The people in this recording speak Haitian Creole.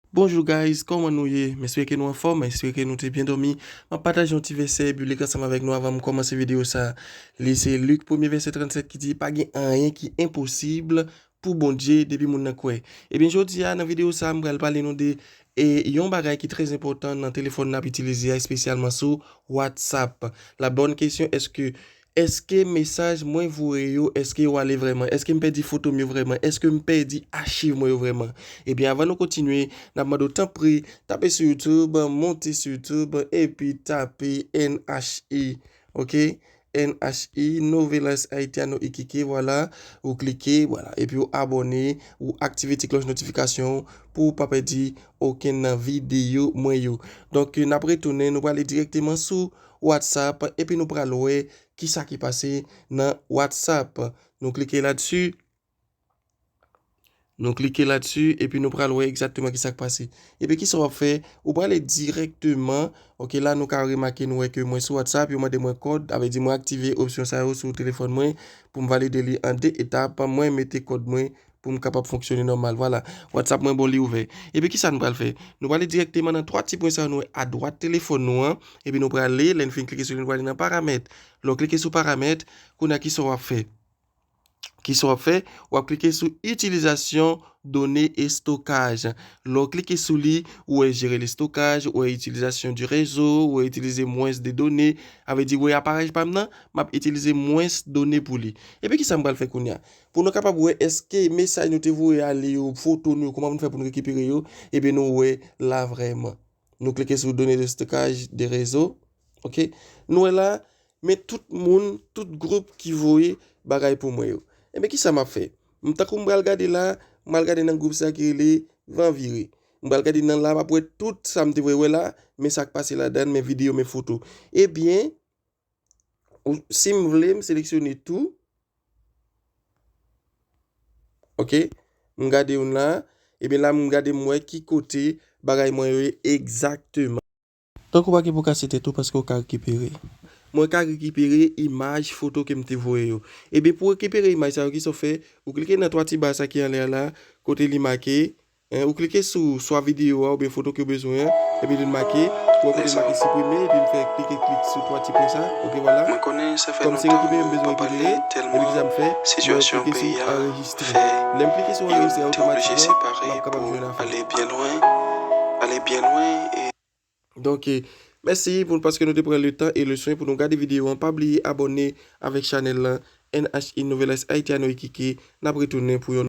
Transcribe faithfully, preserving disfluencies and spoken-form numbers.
Bonjou guys, kòman nou ye? M espere ke nou anfòm, m espere ke nou te byen dòmi. M ap pataje yon ti vèsè biblik ansanm avèk nou avan m kòmanse videyo sa. Li se Lik premye vèsè trannsenk ki di, pa gen anyen ki enposib pou Bondye depi moun nan kwè. Ebyen, jodi a, nan videyo sa, m pral pale nou de e, yon bagay ki trè enpòtan nan telefòn n ap itilize a, espesyalman sou WhatsApp. La bonne question, èske Èske mesaj mwen voye yo, èske yo ale vrèman? Èske m pèdi foto m yo vrèman? Èske m pèdi achiv mwen yo vrèman? Ebyen, avan nou kontinye, n ap mande w tanpri, tape sou YouTube, monte sou YouTube, epi tape N H I, ok? N H I, Novelas Haitiano Iquique, vwala, ou klike, vwala, epi ou abòne, ou aktive ti klòch notifikasyon pou w pa pèdi okenn nan videyo mwen yo. Donk, n ap retounen, nou prale dirèkteman sou WhatsApp, epi nou pral wè kisa ki pase nan WhatsApp. Nou klike ladsi. Nou klike ladsi, epi nou pral wè egzakteman kisa k pase. Epi kisa w ap fè? Ou prale dirèkteman, ok, la nou ka remake, nou wè ke mwen sou WhatsApp, yo mande mwen kòd, avè di mwen aktive opsyon sa yo sou telefòn mwen pou m valide li an de etap, mwen mete kòd mwen pou m kapab fonksyone nòmal. Vwala, WhatsApp mwen bon, li ouvè. Epi kisa nou pral fè? Nou prale dirèkteman nan twa ti pwen sa yo nou wè adwat telefòn nou an, epi nou prale, lè n fin klike sou li, nou prale nan paramèt. Lè w klike sou paramèt, kounye a kisa w ap fè? Kisa w ap fè? W ap klike sou itilizasyon done estokaj. Lè w klike sou li, ou wè jere lestokaj, ou wè itilizasyon di rezo, ou wè itilize mwens de done. Avè di, ou wè aparèy pa m nan, m ap itilize mwens done pou li. Epi kisa m pral fè kounye a? Pou nou kapab wè èske mesaj nou te voye ale yo, foto nou yo, kòman pou nou fè pou nou rekipere yo, ebyen nou wè la vrèman. Nou klike sou done de stokaj de rezo. Ok? Nou wè la, men tout moun, tout gwoup ki voye bagay pou mwen yo. Ebyen, kisa m ap fè? M tankou m pral gade la, m pral gade nan gwoup sa ki rele Van Vire. M pral gade nan la, m ap wè tout sa m te voye wè la, men sa k pase ladan, men videyo, men foto. Ebyen, ou, si m vle, m seleksyone tou. Ok? M gade youn la. Ebyen, la, m gade, m wè ki kote bagay mwen yo ye egzakteman. Donk, ou pa gen pou kase tèt ou paske ou ka rekipere. Mwen ka rekipere imaj, foto ke m te voye yo. Ebyen, pou rekipere imaj sa yo, kisa w fè? Ou klike nan twa ti ba sa ki anlè a la, kote li make, en, ou klike sou swa videyo a oubyen foto ke w bezwen an, epi li make, ou wè kote li make siprime, epi m fè klike klik sou twa ti pwen sa, ok, vwala. Kòm se rekipere m bezwen rekipere, epi kisa m fè? Mwen klike sou anrejistre. Lè m klike sou anrejistre, otomatikman, m ap kapab jwenn afè. Donk, eh, mèsi pou, paske nou te pran le tan e le swen pou nou gade videyo an. Pa bliye abòne avèk chanèl lan, N H I Novelas Haitiano Iquique. N ap retounen pou yon